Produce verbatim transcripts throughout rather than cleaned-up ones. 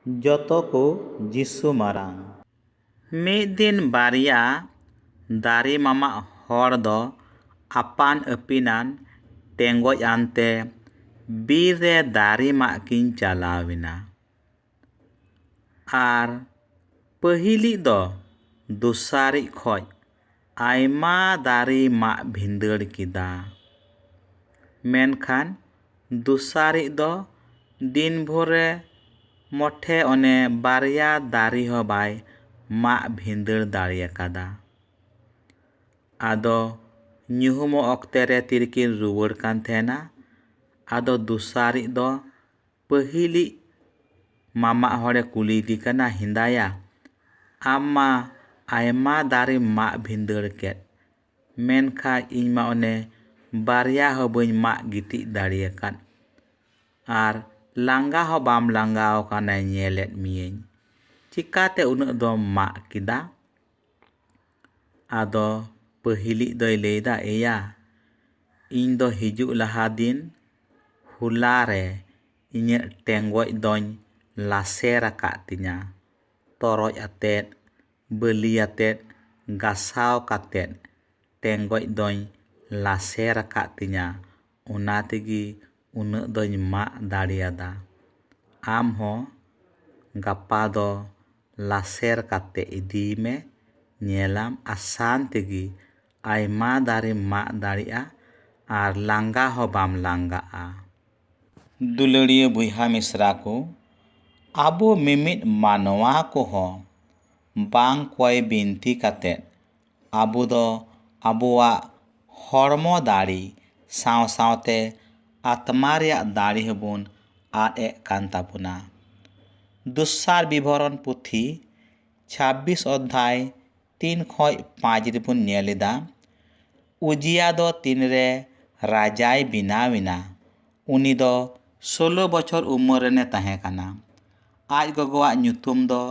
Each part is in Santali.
ᱡᱚᱛᱚ ᱠᱚ ᱡᱤᱥᱩ ᱢᱟᱨᱟᱝ᱾ ᱢᱤᱫ ᱫᱤᱱ ᱵᱟᱨᱭᱟ ᱫᱟᱨᱮ ᱢᱟᱢᱟᱜ ᱦᱚᱲ ᱫᱚ ᱟᱯᱟᱱ ᱟᱹᱯᱤᱱᱟᱱ ᱴᱮᱸᱜᱚᱡ ᱟᱱᱛᱮ ᱵᱤᱨ ᱨᱮ ᱫᱟᱨᱮ ᱢᱟᱜ ᱠᱤᱱ ᱪᱟᱞᱟᱣ ᱮᱱᱟ᱾ ᱟᱨ ᱯᱟᱹᱦᱤᱞᱤᱡ ᱫᱚ ᱫᱚᱥᱟᱨᱤᱡ ᱠᱷᱚᱡ ᱟᱭᱢᱟ ᱫᱟᱨᱮ ᱢᱟᱜ ᱵᱷᱤᱸᱫᱟᱹᱲ ᱠᱮᱫᱟ᱾ ᱢᱮᱱᱠᱷᱟᱱ ᱫᱚᱥᱟᱨᱤᱡ ᱫᱚ ᱫᱤᱱ ᱵᱷᱳᱨ ᱨᱮ ᱢᱚᱴᱷᱮ ᱚᱱᱮ ᱵᱟᱨᱭᱟ ᱫᱟᱨᱮ ᱦᱚᱸ ᱵᱟᱭ ᱢᱟᱜ ᱵᱷᱤᱸᱫᱟᱹᱲ ᱫᱟᱲᱮ ᱟᱠᱟᱫᱟ᱾ ᱟᱫᱚ ᱧᱩᱦᱩᱢᱚᱜ ᱚᱠᱛᱮ ᱨᱮ ᱛᱤᱨᱮᱠᱤᱱ ᱨᱩᱣᱟᱹᱲ ᱠᱟᱱ ᱛᱟᱦᱮᱱᱟ, ᱟᱫᱚ ᱫᱚᱥᱟᱨᱤᱡ ᱫᱚ ᱯᱟᱹᱦᱤᱞᱤᱡ ᱢᱟᱢᱟᱜ ᱦᱚᱲᱮ ᱠᱩᱞᱤᱭᱮᱫᱮ ᱠᱟᱱᱟ, "ᱦᱮᱸᱫᱟᱭᱟ, ᱟᱢ ᱢᱟ ᱟᱭᱢᱟ ᱫᱟᱨᱮᱢ ᱢᱟᱜ ᱵᱷᱤᱸᱫᱟᱹᱲ ᱠᱮᱫ, ᱢᱮᱱᱠᱷᱟᱱ ᱤᱧ ᱢᱟ ᱚᱱᱮ ᱵᱟᱨᱭᱟ ᱦᱚᱸ ᱵᱟᱹᱧ ᱢᱟᱜ ᱜᱤᱛᱤᱡ ᱫᱟᱲᱮᱭᱟᱠᱟᱫ, ᱟᱨ ᱞᱟᱸᱜᱟ ᱦᱚᱸ ᱵᱟᱢ ᱞᱟᱸᱜᱟᱣ ᱟᱠᱟᱱᱟ, ᱧᱮᱞᱮᱫ ᱢᱤᱭᱟᱹᱧ, ᱪᱤᱠᱟᱛᱮ ᱩᱱᱟᱹᱜ ᱫᱚᱢ ᱢᱟᱜ ᱠᱮᱫᱟ?" ᱟᱫᱚ ᱯᱟᱹᱦᱤᱞᱤᱡ ᱫᱚᱭ ᱞᱟᱹᱭᱫᱟ, "ᱮᱭᱟ, ᱤᱧ ᱫᱚ ᱦᱤᱡᱩᱜ ᱞᱟᱦᱟ ᱫᱤᱱ ᱦᱚᱞᱟ ᱨᱮ ᱤᱧᱟᱹᱜ ᱴᱮᱸᱜᱚᱡ ᱫᱚᱧ ᱞᱟᱥᱮᱨ ᱟᱠᱟᱫ ᱛᱤᱧᱟ, ᱛᱚᱨᱚᱡ ᱟᱛᱮᱫ, ᱵᱟᱹᱞᱤ ᱟᱛᱮᱫ ᱜᱟᱥᱟᱣ ᱠᱟᱛᱮᱫ ᱴᱮᱸᱜᱚᱡ ᱫᱚᱧ ᱞᱟᱥᱮᱨ ᱟᱠᱟᱫ ᱛᱤᱧᱟ, ᱚᱱᱟ ᱛᱮᱜᱮ ᱩᱱᱟᱹᱜ ᱫᱚᱧ ᱢᱟᱜ ᱫᱟᱲᱮᱭᱟᱫᱟ᱾ ᱟᱢ ᱦᱚᱸ ᱜᱟᱯᱟ ᱫᱚ ᱞᱟᱥᱮᱨ ᱠᱟᱛᱮ ᱤᱫᱤᱭ ᱢᱮ, ᱧᱮᱞᱟᱢ ᱟᱥᱟᱱ ᱛᱮᱜᱮ ᱟᱭᱢᱟ ᱫᱟᱨᱮᱢ ᱢᱟᱜ ᱫᱟᱲᱮᱭᱟᱜᱼᱟ ᱟᱨ ᱞᱟᱸᱜᱟ ᱦᱚᱸ ᱵᱟᱢ ᱞᱟᱸᱜᱟᱜᱼᱟ᱾" ᱫᱩᱞᱟᱹᱲᱤᱭᱟᱹ ᱵᱚᱭᱦᱟ ᱢᱤᱥᱨᱟ ᱠᱚ, ᱟᱵᱚ ᱢᱤᱢᱤᱫ ᱢᱟᱱᱣᱟ ᱠᱚᱦᱚᱸ ᱵᱟᱝ ᱠᱚᱭ ᱵᱤᱱᱛᱤ ᱠᱟᱛᱮ ᱟᱵᱚ ᱫᱚ ᱟᱵᱚᱣᱟᱜ ᱦᱚᱲᱢᱚ ᱫᱟᱲᱮ ᱥᱟᱶ ᱥᱟᱶᱛᱮ ᱟᱛᱢᱟ ᱨᱮᱭᱟᱜ ᱫᱟᱲᱮ ᱦᱚᱸᱵᱚᱱ ᱟᱫ ᱮᱫ ᱠᱟᱱ ᱛᱟᱵᱚᱱᱟ᱾ ᱫᱚᱥᱟᱨ ᱵᱤᱵᱚᱨᱚᱱ ᱯᱩᱛᱷᱤ ᱪᱷᱟᱵᱵᱤᱥ ᱚᱫᱷᱭᱟᱭ ᱛᱤᱱ ᱠᱷᱚᱱ ᱯᱟᱸᱪ ᱨᱮᱵᱚᱱ ᱧᱮᱞ ᱮᱫᱟ, ᱩᱡᱤᱭᱟ ᱫᱚ ᱛᱤᱱᱨᱮ ᱨᱟᱡᱟᱭ ᱵᱮᱱᱟᱣ ᱮᱱᱟ, ᱩᱱᱤ ᱫᱚ ᱥᱳᱞᱳ ᱵᱚᱪᱷᱚᱨ ᱩᱢᱮᱨ ᱨᱮᱱᱮ ᱛᱟᱦᱮᱸ ᱠᱟᱱᱟ᱾ ᱟᱡ ᱜᱚᱜᱚᱣᱟᱜ ᱧᱩᱛᱩᱢ ᱫᱚ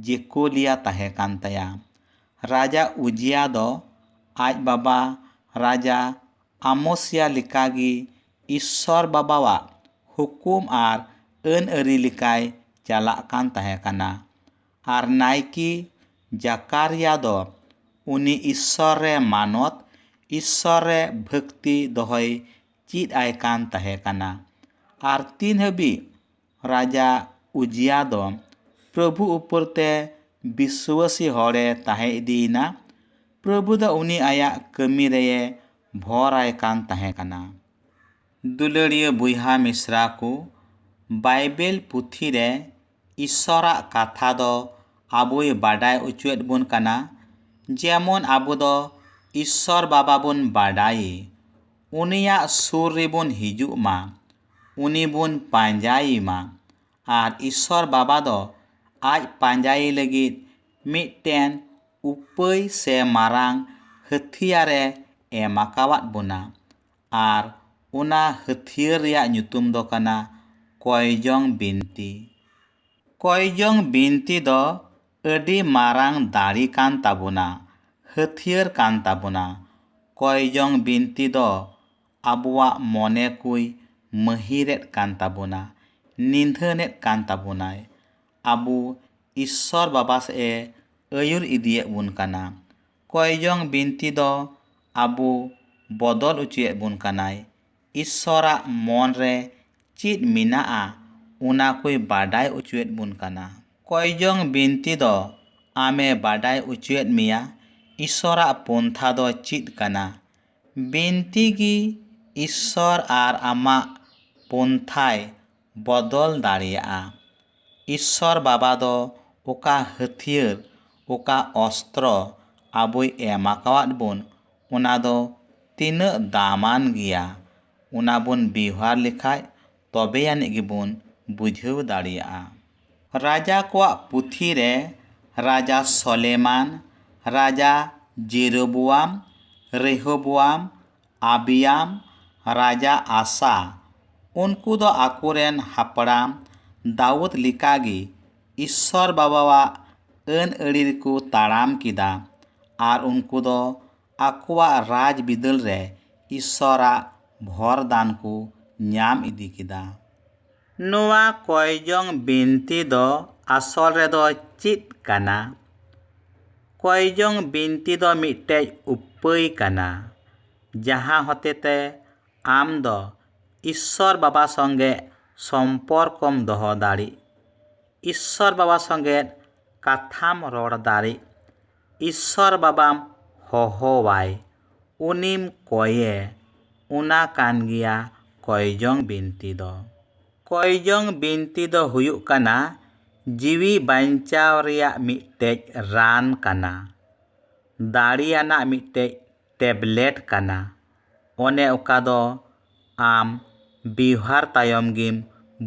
ᱡᱮᱠᱳᱞᱤᱭᱟ ᱛᱟᱦᱮᱸ ᱠᱟᱱ ᱛᱟᱭᱟ᱾ ᱨᱟᱡᱟ ᱩᱡᱤᱭᱟ ᱫᱚ ᱟᱡ ᱵᱟᱵᱟ ᱨᱟᱡᱟ ᱟᱢᱳᱥᱤᱭᱟ ᱞᱮᱠᱟᱜᱮ ᱤᱥᱥᱚᱨ ᱵᱟᱵᱟᱣᱟᱜ ᱦᱩᱠᱩᱢ ᱟᱨ ᱟᱹᱱ ᱟᱹᱨᱤ ᱞᱮᱠᱟᱭ ᱪᱟᱞᱟᱜ ᱠᱟᱱ ᱛᱟᱦᱮᱸ ᱠᱟᱱᱟ᱾ ᱟᱨ ᱱᱟᱭᱠᱮ ᱡᱟᱠᱟᱨᱤᱭᱟ ᱫᱚ ᱩᱱᱤ ᱤᱥᱥᱚᱨ ᱨᱮ ᱢᱟᱱᱚᱛ, ᱤᱥᱥᱚᱨ ᱨᱮ ᱵᱷᱟᱹᱠᱛᱤ ᱫᱚᱦᱚᱭ ᱪᱮᱫ ᱟᱭ ᱠᱟᱱ ᱛᱟᱦᱮᱸ ᱠᱟᱱᱟ᱾ ᱟᱨ ᱛᱤᱱ ᱦᱟᱹᱵᱤᱡ ᱨᱟᱡᱟ ᱩᱡᱤᱭᱟ ᱫᱚ ᱯᱨᱚᱵᱷᱩ ᱩᱯᱚᱨ ᱛᱮ ᱵᱤᱥᱣᱟᱹᱥᱤ ᱦᱚᱲᱮ ᱛᱟᱦᱮᱸ ᱤᱫᱤᱭᱮᱱᱟ, ᱯᱨᱚᱵᱷᱩ ᱫᱚ ᱩᱱᱤ ᱟᱭᱟᱜ ᱠᱟᱹᱢᱤ ᱨᱮᱭᱮ ᱵᱷᱚᱨ ᱟᱭ ᱠᱟᱱ ᱛᱟᱦᱮᱸ ᱠᱟᱱᱟ᱾ ᱫᱩᱞᱟᱹᱲᱤᱭᱟᱹ ᱵᱚᱭᱦᱟ ᱢᱤᱥᱨᱟ ᱠᱚ, ᱵᱟᱭᱵᱮᱞ ᱯᱩᱛᱷᱤ ᱨᱮ ᱤᱥᱥᱚᱨᱟᱜ ᱠᱟᱛᱷᱟ ᱫᱚ ᱟᱵᱚᱭ ᱵᱟᱰᱟᱭ ᱚᱪᱚᱭᱮᱫ ᱵᱚᱱ ᱠᱟᱱᱟ᱾ ᱡᱮᱢᱚᱱ ᱟᱵᱚ ᱫᱚ ᱤᱥᱥᱚᱨ ᱵᱟᱵᱟ ᱵᱚᱱ ᱵᱟᱰᱟᱭᱮ, ᱩᱱᱤᱭᱟᱜ ᱥᱩᱨ ᱨᱮᱵᱚᱱ ᱦᱤᱡᱩᱜ ᱢᱟ, ᱩᱱᱤ ᱵᱚᱱ ᱯᱟᱸᱡᱟᱭᱮ ᱢᱟ᱾ ᱟᱨ ᱤᱥᱥᱚᱨ ᱵᱟᱵᱟ ᱫᱚ ᱟᱡ ᱯᱟᱸᱡᱟᱭᱮ ᱞᱟᱹᱜᱤᱫ ᱢᱤᱫᱴᱮᱱ ᱩᱯᱟᱹᱭ ᱥᱮ ᱢᱟᱨᱟᱝ ᱦᱟᱹᱛᱤᱭᱟᱹᱨᱮ ᱮᱢ ᱟᱠᱟᱣᱟᱫ ᱵᱚᱱᱟ᱾ ᱟᱨ ᱚᱱᱟ ᱦᱟᱹᱛᱤᱭᱟᱹᱨ ᱨᱮᱭᱟᱜ ᱧᱩᱛᱩᱢ ᱫᱚ ᱠᱟᱱᱟ ᱠᱚᱭᱡᱚᱝ ᱵᱤᱱᱛᱤ᱾ ᱠᱚᱭᱡᱚᱝ ᱵᱤᱱᱛᱤ ᱫᱚ ᱟᱹᱰᱤ ᱢᱟᱨᱟᱝ ᱫᱟᱲᱮ ᱠᱟᱱ ᱛᱟᱵᱚᱱᱟ, ᱦᱟᱹᱛᱤᱭᱟᱹᱨ ᱠᱟᱱ ᱛᱟᱵᱚᱱᱟ᱾ ᱠᱚᱭᱡᱚᱝ ᱵᱤᱱᱛᱤ ᱫᱚ ᱟᱵᱚᱣᱟᱜ ᱢᱚᱱᱮ ᱠᱚᱭ ᱢᱟᱹᱦᱤᱨᱮᱫ ᱠᱟᱱ ᱛᱟᱵᱚᱱᱟ, ᱱᱤᱫᱷᱟᱹᱱᱮᱫ ᱠᱟᱱ ᱛᱟᱵᱚᱱᱟᱭ᱾ ᱟᱵᱚ ᱤᱥᱥᱚᱨ ᱵᱟᱵᱟ ᱥᱮᱫ ᱮ ᱟᱹᱭᱩᱨ ᱤᱫᱤᱭᱮᱫ ᱵᱚᱱ ᱠᱟᱱᱟ᱾ ᱠᱚᱭᱡᱚᱝ ᱵᱤᱱᱛᱤ ᱫᱚ ᱟᱵᱚ ᱵᱚᱫᱚᱞ ᱚᱪᱚᱭᱮᱫ ᱵᱚᱱ ᱠᱟᱱᱟᱭ᱾ ᱤᱥᱥᱚᱨᱟᱜ ᱢᱚᱱ ᱨᱮ ᱪᱮᱫ ᱢᱮᱱᱟᱜᱼᱟ, ᱚᱱᱟ ᱠᱚᱭ ᱵᱟᱰᱟᱭ ᱚᱪᱚᱭᱮᱫ ᱵᱚᱱ ᱠᱟᱱᱟ᱾ ᱠᱚᱭᱡᱚᱝ ᱵᱤᱱᱛᱤ ᱫᱚ ᱟᱢᱮ ᱵᱟᱰᱟᱭ ᱚᱪᱚᱭᱮᱫ ᱢᱮᱭᱟ, ᱤᱥᱥᱚᱨᱟᱜ ᱯᱚᱱᱛᱷᱟ ᱫᱚ ᱪᱮᱫ ᱠᱟᱱᱟ᱾ ᱵᱤᱱᱛᱤ ᱜᱮ ᱤᱥᱥᱚᱨ ᱟᱨ ᱟᱢᱟᱜ ᱯᱚᱱᱛᱷᱟᱭ ᱵᱚᱫᱚᱞ ᱫᱟᱲᱮᱭᱟᱜᱼᱟ᱾ ᱤᱥᱥᱚᱨ ᱵᱟᱵᱟ ᱫᱚ ᱚᱠᱟ ᱦᱟᱹᱛᱭᱟᱹᱨ, ᱚᱠᱟ ᱚᱥᱛᱨᱚ ᱟᱵᱚᱭ ᱮᱢ ᱟᱠᱟᱣᱟᱫ ᱵᱚᱱ, ᱚᱱᱟ ᱫᱚ ᱛᱤᱱᱟᱹᱜ ᱫᱟᱢᱟᱱ ᱜᱮᱭᱟ, ᱚᱱᱟ ᱵᱚᱱ ᱵᱮᱣᱦᱟᱨ ᱞᱮᱠᱷᱟᱡ ᱛᱚᱵᱮ ᱟᱹᱱᱤᱡ ᱜᱮᱵᱚᱱ ᱵᱩᱡᱷᱟᱹᱣ ᱫᱟᱲᱮᱭᱟᱜᱼᱟ᱾ ᱨᱟᱡᱟ ᱠᱚᱣᱟᱜ ᱯᱩᱛᱷᱤ ᱨᱮ ᱨᱟᱡᱟ ᱥᱚᱞᱮᱢᱟᱱ, ᱨᱟᱡᱟ ᱡᱮᱨᱳᱵᱳᱣᱟᱢ, ᱨᱮᱦᱳᱵᱳᱣᱟᱢ, ᱟᱵᱤᱭᱟᱢ, ᱨᱟᱡᱟ ᱟᱥᱟ, ᱩᱱᱠᱩ ᱫᱚ ᱟᱠᱚᱨᱮᱱ ᱦᱟᱯᱲᱟᱢ ᱫᱟᱣᱩᱫ ᱞᱮᱠᱟᱜᱮ ᱤᱥᱥᱚᱨ ᱵᱟᱵᱟᱣᱟᱜ ᱟᱹᱱ ᱟᱹᱲᱤ ᱨᱮᱠᱚ ᱛᱟᱲᱟᱢ ᱠᱮᱫᱟ ᱟᱨ ᱩᱱᱠᱩ ᱫᱚ ᱟᱠᱚᱣᱟᱜ ᱨᱟᱡᱽ ᱵᱤᱫᱟᱹᱞ ᱨᱮ ᱤᱥᱥᱚᱨᱟᱜ ᱵᱷᱚᱨ ᱫᱟᱱ ᱠᱚ ᱧᱟᱢ ᱤᱫᱤ ᱠᱮᱫᱟ᱾ ᱱᱚᱣᱟ ᱠᱚᱭᱡᱚᱝ ᱵᱤᱱᱛᱤ ᱫᱚ ᱟᱥᱚᱞ ᱨᱮᱫᱚ ᱪᱮᱫ ᱠᱟᱱᱟ? ᱠᱚᱭᱡᱚᱝ ᱵᱤᱱᱛᱤ ᱫᱚ ᱢᱤᱫᱴᱮᱡ ᱩᱯᱟᱹᱭ ᱠᱟᱱᱟ, ᱡᱟᱦᱟᱸ ᱦᱚᱛᱮᱛᱮ ᱟᱢ ᱫᱚ ᱤᱥᱥᱚᱨ ᱵᱟᱵᱟ ᱥᱚᱸᱜᱮ ᱥᱚᱢᱯᱚᱨᱠᱚᱢ ᱫᱚᱦᱚ ᱫᱟᱲᱮᱜ, ᱤᱥᱥᱚᱨ ᱵᱟᱵᱟ ᱥᱚᱸᱜᱮ ᱠᱟᱛᱷᱟᱢ ᱨᱚᱲ ᱫᱟᱲᱮᱜ, ᱤᱥᱥᱚᱨ ᱵᱟᱵᱟᱢ ᱦᱚᱦᱚᱣᱟᱭ, ᱩᱱᱤᱢ ᱠᱚᱭᱮ, ᱚᱱᱟ ᱠᱟᱱ ᱜᱮᱭᱟ ᱠᱚᱭᱡᱚᱝ ᱵᱤᱱᱛᱤ ᱫᱚ᱾ ᱠᱚᱭᱡᱚᱝ ᱵᱤᱱᱛᱤ ᱫᱚ ᱦᱩᱭᱩᱜ ᱠᱟᱱᱟ ᱡᱤᱣᱤ ᱵᱟᱧᱪᱟᱣ ᱨᱮᱭᱟᱜ ᱢᱤᱫᱴᱮᱡ ᱨᱟᱱ ᱠᱟᱱᱟ, ᱫᱟᱲᱮᱭᱟᱱᱟᱜ ᱢᱤᱫᱴᱮᱡ ᱴᱮᱵᱞᱮᱴ ᱠᱟᱱᱟ᱾ ᱚᱱᱮ ᱚᱠᱟ ᱫᱚ ᱟᱢ ᱵᱮᱣᱦᱟᱨ ᱛᱟᱭᱚᱢ ᱜᱮᱢ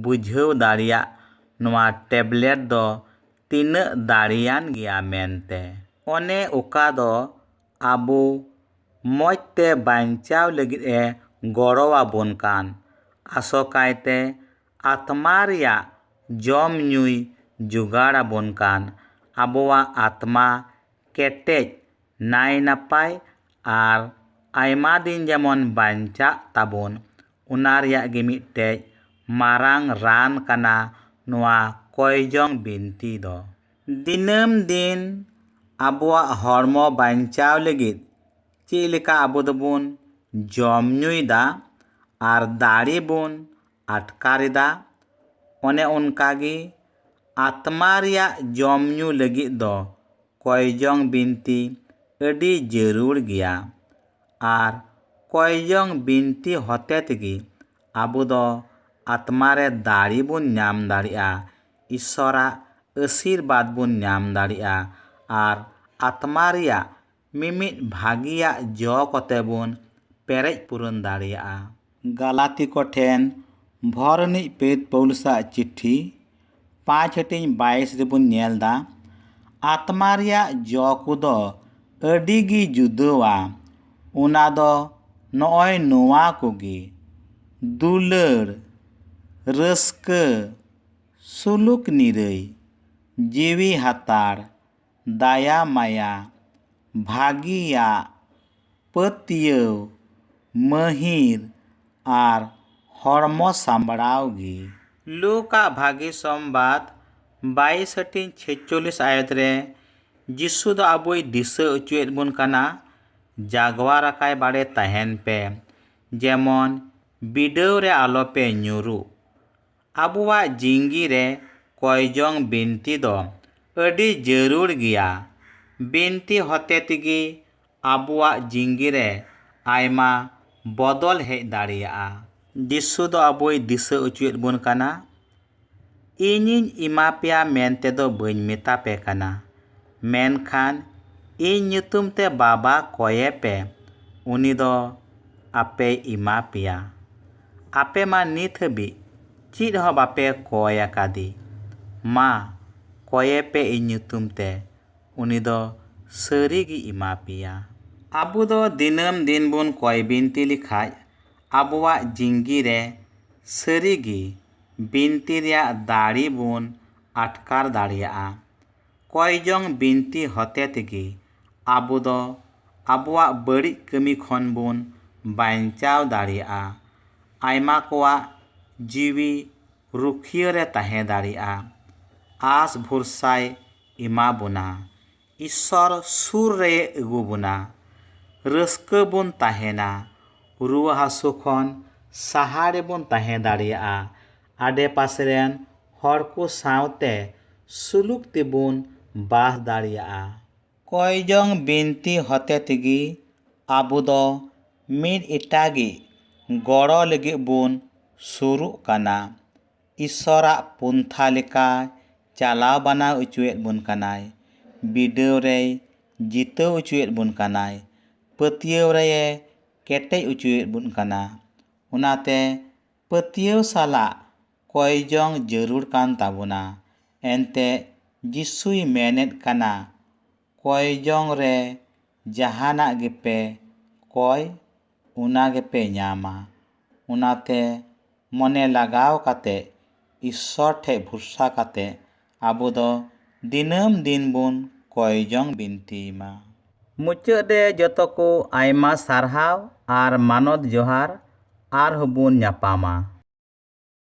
ᱵᱩᱡᱷᱟᱹᱣ ᱫᱟᱲᱮᱭᱟᱜ ᱱᱚᱣᱟ ᱴᱮᱵᱞᱮᱴ ᱫᱚ ᱛᱤᱱᱟᱹᱜ ᱫᱟᱲᱮᱭᱟᱱ ᱜᱮᱭᱟ ᱢᱮᱱᱛᱮ᱾ ᱚᱱᱮ ᱚᱠᱟ ᱫᱚ ᱟᱵᱚ ᱢᱚᱡᱽ ᱛᱮ ᱵᱟᱧᱪᱟᱣ ᱞᱟᱹᱜᱤᱫ ᱮ ᱜᱚᱲᱚ ᱟᱵᱚᱱ ᱠᱟᱱ, ᱟᱥᱚᱠᱟᱭᱛᱮ ᱟᱛᱢᱟ ᱨᱮᱭᱟᱜ ᱡᱚᱢ ᱧᱩᱭ ᱡᱚᱜᱟᱲ ᱟᱵᱚᱱ ᱠᱟᱱ, ᱟᱵᱚᱣᱟᱜ ᱟᱛᱢᱟ ᱠᱮᱴᱮᱡ, ᱱᱟᱭ ᱱᱟᱯᱟᱭ ᱟᱨ ᱟᱭᱢᱟ ᱫᱤᱱ ᱡᱮᱢᱚᱱ ᱵᱟᱧᱪᱟᱜ ᱛᱟᱵᱚᱱ, ᱚᱱᱟ ᱨᱮᱭᱟᱜ ᱜᱮ ᱢᱤᱫᱴᱮᱡ ᱢᱟᱨᱟᱝ ᱨᱟᱱ ᱠᱟᱱᱟ ᱱᱚᱣᱟ ᱠᱚᱭᱡᱚᱝ ᱵᱤᱱᱛᱤ ᱫᱚ᱾ ᱫᱤᱱᱟᱹᱢ ᱫᱤᱱ ᱟᱵᱚᱣᱟᱜ ᱦᱚᱲᱢᱚ ᱵᱟᱧᱪᱟᱣ ᱞᱟᱹᱜᱤᱫ ᱪᱮᱫ ᱞᱮᱠᱟ ᱟᱵᱚ ᱫᱚᱵᱚᱱ ᱡᱚᱢ ᱧᱩᱭᱮᱫᱟ ᱟᱨ ᱫᱟᱲᱮ ᱵᱚᱱ ᱟᱴᱠᱟᱨ ᱮᱫᱟ, ᱚᱱᱮ ᱚᱱᱠᱟ ᱜᱮ ᱟᱛᱢᱟ ᱨᱮᱭᱟᱜ ᱡᱚᱢ ᱧᱩ ᱞᱟᱹᱜᱤᱫ ᱫᱚ ᱠᱚᱭᱡᱚᱝ ᱵᱤᱱᱛᱤ ᱟᱹᱰᱤ ᱡᱟᱹᱨᱩᱲ ᱜᱮᱭᱟ᱾ ᱟᱨ ᱠᱚᱭᱡᱚᱝ ᱵᱤᱱᱛᱤ ᱦᱚᱛᱮ ᱛᱮᱜᱮ ᱟᱵᱚ ᱫᱚ ᱟᱛᱢᱟ ᱨᱮ ᱫᱟᱲᱮ ᱵᱚᱱ ᱧᱟᱢ ᱫᱟᱲᱮᱭᱟᱜᱼᱟ, ᱤᱥᱥᱚᱨᱟᱜ ᱟᱥᱤᱨᱵᱟᱫᱽ ᱵᱚᱱ ᱧᱟᱢ ᱫᱟᱲᱮᱭᱟᱜᱼᱟ, ᱟᱨ ᱟᱛᱢᱟ ᱨᱮᱭᱟᱜ ᱢᱤᱢᱤᱫ ᱵᱷᱟᱹᱜᱤᱭᱟᱜ ᱡᱚ ᱠᱚᱛᱮ ᱵᱚᱱ ᱯᱮᱨᱮᱡ ᱯᱩᱨᱚᱱ ᱫᱟᱲᱮᱭᱟᱜᱼᱟ᱾ ᱜᱟᱞᱟᱛᱤ ᱠᱚ ᱴᱷᱮᱱ ᱵᱷᱚᱨ ᱨᱤᱱᱤᱡ ᱯᱮᱨᱮᱛ ᱯᱟᱹᱣᱞᱩᱥᱟᱜ ᱪᱤᱴᱷᱤ ᱯᱟᱸᱪ ᱦᱟᱹᱴᱤᱧ ᱵᱟᱭᱤᱥ ᱨᱮᱵᱚᱱ ᱧᱮᱞ ᱮᱫᱟ, ᱟᱛᱢᱟ ᱨᱮᱭᱟᱜ ᱡᱚ ᱠᱚᱫᱚ ᱟᱹᱰᱤ ᱜᱮ ᱡᱩᱫᱟᱹᱣᱟ᱾ ᱚᱱᱟ ᱫᱚ ᱱᱚᱜᱼᱚᱭ ᱱᱚᱣᱟ ᱠᱚᱜᱮ, ᱫᱩᱞᱟᱹᱲ, ᱨᱟᱹᱥᱠᱟᱹ, ᱥᱩᱞᱩᱠ ᱱᱤᱨᱟᱹᱭ, ᱡᱤᱣᱤ ᱦᱟᱛᱟᱲ, ᱫᱟᱭᱟ ᱢᱟᱭᱟ, ᱵᱷᱟᱹᱜᱤᱭᱟᱜ, ᱯᱟᱹᱛᱭᱟᱹᱣ, ᱢᱟᱹᱦᱤᱨ ᱟᱨ ᱦᱚᱲᱢᱚ ᱥᱟᱢᱵᱲᱟᱣ ᱜᱮ᱾ ᱞᱩᱠ ᱟᱜ ᱵᱷᱟᱹᱜᱤ ᱥᱚᱢᱵᱟᱫ ᱵᱟᱭᱤᱥ ᱦᱟᱹᱴᱤᱧ ᱪᱷᱮᱪᱪᱚᱞᱞᱤᱥ ᱟᱭᱟᱛ ᱨᱮ ᱡᱤᱥᱩ ᱫᱚ ᱟᱵᱚᱭ ᱫᱤᱥᱟᱹ ᱚᱪᱚᱭᱮᱫ ᱵᱚᱱ ᱠᱟᱱᱟ, ᱡᱟᱜᱣᱟᱨ ᱟᱠᱟᱭ ᱵᱟᱲᱮ ᱛᱟᱦᱮᱱ ᱯᱮ, ᱡᱮᱢᱚᱱ ᱵᱤᱰᱟᱹᱣ ᱨᱮ ᱟᱞᱚᱯᱮ ᱧᱩᱨᱩᱜ᱾ ᱟᱵᱚᱣᱟᱜ ᱡᱤᱝᱜᱤ ᱨᱮ ᱠᱚᱭᱡᱚᱝ ᱵᱤᱱᱛᱤ ᱫᱚ ᱟᱹᱰᱤ ᱡᱟᱹᱨᱩᱲ ᱜᱮᱭᱟ᱾ ᱵᱤᱱᱛᱤ ᱦᱚᱛᱮ ᱛᱮᱜᱮ ᱟᱵᱚᱣᱟᱜ ᱡᱤᱝᱜᱤ ᱨᱮ ᱟᱭᱢᱟ ᱵᱚᱫᱚᱞ ᱦᱮᱡ ᱫᱟᱲᱮᱭᱟᱜᱼᱟ᱾ ᱡᱤᱥᱩ ᱫᱚ ᱟᱵᱚᱭ ᱫᱤᱥᱟᱹ ᱚᱪᱚᱭᱮᱫ ᱵᱚᱱ ᱠᱟᱱᱟ, ᱤᱧᱤᱧ ᱮᱢᱟ ᱯᱮᱭᱟ ᱢᱮᱱᱛᱮ ᱫᱚ ᱵᱟᱹᱧ ᱢᱮᱛᱟ ᱯᱮ ᱠᱟᱱᱟ, ᱢᱮᱱᱠᱷᱟᱱ ᱤᱧ ᱧᱩᱛᱩᱢ ᱛᱮ ᱵᱟᱵᱟ ᱠᱚᱭᱮ ᱯᱮ, ᱩᱱᱤ ᱫᱚ ᱟᱯᱮᱭ ᱮᱢᱟ ᱯᱮᱭᱟ᱾ ᱟᱯᱮ ᱢᱟ ᱱᱤᱛ ᱦᱟᱹᱵᱤᱡ ᱪᱮᱫ ᱦᱚᱸ ᱵᱟᱯᱮ ᱠᱚᱭ ᱟᱠᱟᱫᱮ᱾ ᱢᱟ, ᱠᱚᱭᱮ ᱯᱮ ᱤᱧ ᱧᱩᱛᱩᱢ ᱛᱮ, ᱩᱱᱤ ᱫᱚ ᱥᱟᱹᱨᱤ ᱜᱮ ᱮᱢᱟ ᱯᱮᱭᱟ᱾ ᱟᱵᱚ ᱫᱚ ᱫᱤᱱᱟᱹᱢ ᱫᱤᱱ ᱵᱚᱱ ᱠᱚᱭ ᱵᱤᱱᱛᱤ ᱞᱮᱠᱷᱟᱡ, ᱟᱵᱚᱣᱟᱜ ᱡᱤᱝᱜᱤ ᱨᱮ ᱥᱟᱹᱨᱤ ᱜᱮ ᱵᱤᱱᱛᱤ ᱨᱮᱭᱟᱜ ᱫᱟᱲᱮ ᱵᱚᱱ ᱟᱴᱠᱟᱨ ᱫᱟᱲᱮᱭᱟᱜᱼᱟ᱾ ᱠᱚᱭ ᱡᱚᱝ ᱵᱤᱱᱛᱤ ᱦᱚᱛᱮ ᱛᱮᱜᱮ ᱟᱵᱚ ᱫᱚ ᱟᱵᱚᱣᱟᱜ ᱵᱟᱹᱲᱤᱡ ᱠᱟᱹᱢᱤ ᱠᱷᱚᱱ ᱵᱚᱱ ᱵᱟᱧᱪᱟᱣ ᱫᱟᱲᱮᱭᱟᱜᱼᱟ᱾ ᱟᱭᱢᱟ ᱠᱚᱣᱟᱜ ᱡᱤᱣᱤ ᱨᱩᱠᱷᱤᱭᱟᱹ ᱨᱮ ᱛᱟᱦᱮᱸ ᱫᱟᱲᱮᱭᱟᱜᱼᱟ᱾ ᱟᱸᱥ ᱵᱷᱚᱨᱥᱟᱭ ᱮᱢᱟ ᱵᱚᱱᱟ᱾ ᱤᱥᱥᱚᱨ ᱥᱩᱨ ᱨᱮ ᱟᱹᱜᱩ ᱵᱚᱱᱟ᱾ ᱨᱟᱹᱥᱠᱟᱹ ᱵᱚᱱ ᱛᱟᱦᱮᱱᱟ᱾ ᱨᱩᱣᱟᱹ ᱦᱟᱹᱥᱩ ᱠᱷᱚᱱ ᱥᱟᱦᱟ ᱨᱮᱵᱚᱱ ᱛᱟᱦᱮᱸ ᱫᱟᱲᱮᱭᱟᱜᱼᱟ᱾ ᱟᱰᱮ ᱯᱟᱥᱮ ᱨᱮᱱ ᱦᱚᱲ ᱠᱚ ᱥᱟᱶᱛᱮ ᱥᱩᱞᱩᱠ ᱛᱮᱵᱚᱱ ᱵᱟᱥ ᱫᱟᱲᱮᱭᱟᱜᱼᱟ᱾ ᱠᱚᱭ ᱡᱚᱝ ᱵᱤᱱᱛᱤ ᱦᱚᱛᱮ ᱛᱮᱜᱮ ᱟᱵᱚ ᱫᱚ ᱢᱤᱫ ᱮᱴᱟᱜᱤᱡ ᱜᱚᱲᱚ ᱞᱟᱹᱜᱤᱫ ᱵᱚᱱ ᱥᱩᱨᱩᱜ ᱠᱟᱱᱟ᱾ ᱤᱥᱥᱚᱨᱟᱜ ᱯᱚᱱᱛᱷᱟ ᱞᱮᱠᱟ ᱪᱟᱞᱟᱣ ᱵᱟᱱᱟᱣ ᱚᱪᱚᱭᱮᱫ ᱵᱚᱱ ᱠᱟᱱᱟᱭ᱾ ᱵᱤᱰᱟᱹᱣ ᱨᱮᱭ ᱡᱤᱛᱟᱹᱣ ᱚᱪᱚᱭᱮᱫ ᱵᱚᱱ ᱠᱟᱱᱟᱭ᱾ ᱯᱟᱹᱛᱭᱟᱹᱣ ᱨᱮᱭᱮ ᱠᱮᱴᱮᱡ ᱚᱪᱚᱭᱮᱫ ᱵᱚᱱ ᱠᱟᱱᱟ᱾ ᱚᱱᱟᱛᱮ ᱯᱟᱹᱛᱭᱟᱹᱣ ᱥᱟᱞᱟᱜ ᱠᱚᱭ ᱡᱚᱝ ᱡᱟᱹᱨᱩᱲ ᱠᱟᱱ ᱛᱟᱵᱚᱱᱟ᱾ ᱮᱱᱛᱮ ᱡᱤᱥᱩᱭ ᱢᱮᱱᱮᱫ ᱠᱟᱱᱟ, ᱠᱚᱭ ᱡᱚᱝ ᱨᱮ ᱡᱟᱦᱟᱱᱟᱜ ᱜᱮᱯᱮ ᱠᱚᱭ, ᱚᱱᱟ ᱜᱮᱯᱮ ᱧᱟᱢᱟ᱾ ᱚᱱᱟᱛᱮ ᱢᱚᱱᱮ ᱞᱟᱜᱟᱣ ᱠᱟᱛᱮ ᱤᱥᱥᱚᱨ ᱴᱷᱮᱡ ᱵᱷᱚᱨᱥᱟ ᱠᱟᱛᱮ ᱟᱵᱚ ᱫᱚ ᱫᱤᱱᱟᱹᱢ ᱫᱤᱱ ᱵᱚᱱ ᱠᱚᱭ ᱡᱚᱝ ᱵᱤᱱᱛᱤᱭ ᱢᱟ᱾ ᱢᱩᱪᱟᱹᱫ ᱨᱮ ᱡᱚᱛᱚ ᱠᱚ ᱟᱭᱢᱟ ᱥᱟᱨᱦᱟᱣ ᱟᱨ ᱢᱟᱱᱚᱛ ᱡᱚᱦᱟᱨ᱾ ᱟᱨᱦᱚᱸ ᱵᱚᱱ ᱧᱟᱯᱟᱢᱟ᱾